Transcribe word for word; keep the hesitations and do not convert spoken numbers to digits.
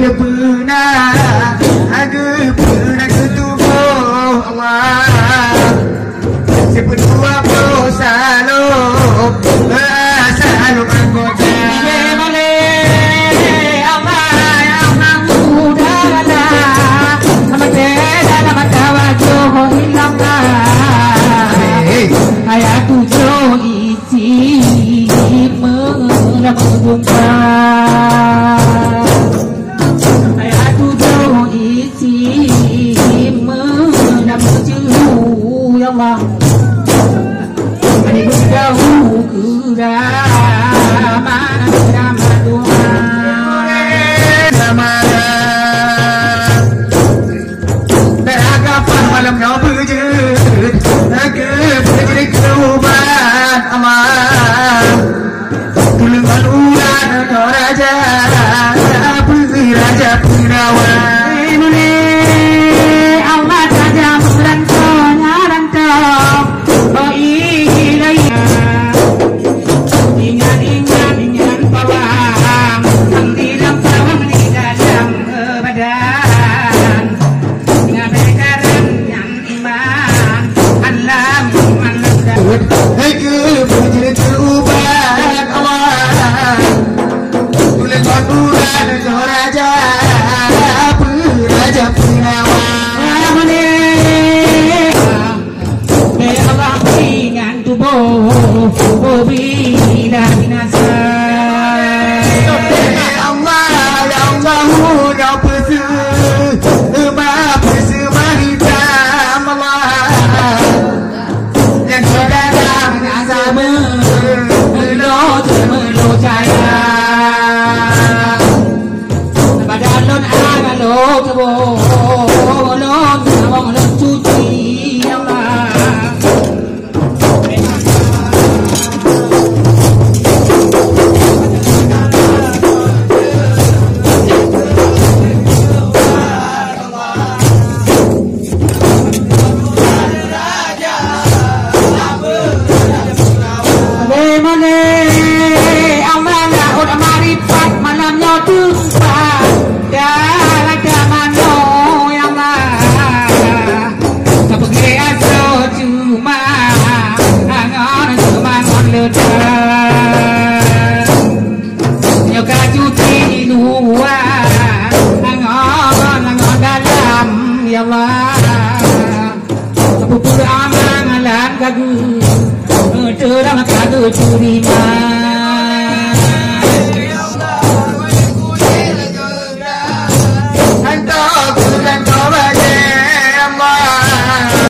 Beuna, aduh, beuna keu tuboh Allah. Sipeue dua boh salôh, salôh anggota. Ye malée, Allah, ya Allah, mudah-mudahan, amat dalam tawajuh ilallah. Hei. Ayat tujoh isi meunang jumpa. Ayat tujoh isi meunang jumpa, ya Allah. Ani geudahu keu rama, rama doa. Rama. Bèk hana paih malam nyoe beujeuet, lagèe beujeuet keu ubat aman. Tuleueng ngon ulat nyoe raja, peue raja peunawa. Mulai Allah saja meurantô, nyan rantô. Oh, iya. Ingat, ingat, ingat pawang, di dalam pawang, di dalam badan. Ingat bèk karam nyan iman, alam, alam dah. Hai keu beujeuet keu ubat Allah. Tuleueng ngon ulat nyoe raja, peue raja peunawa. Amin. Bèk Allah bri nyan tuboh, tuboh bri dah binasa. Ya Allah, ya Allah, ya peuseuh, eumah peuseuh mahitam Allah. Nyang syedara sama, meulo, meulo jaya. Pada lôn hana lôn teuboh, lôn tawong lôn cuci, ya Allah. Lé malée, Allah laôt makrifat malam nyoe teumpat dalam agama nyoe, ya Allah. Tapeugét asoe cuma angon, cuma ngon leudak. Nyoe ka cuci luwa, angon, angon dalam, ya Allah. Peue-peue amalan ka geu-, teurang ka geuteurima.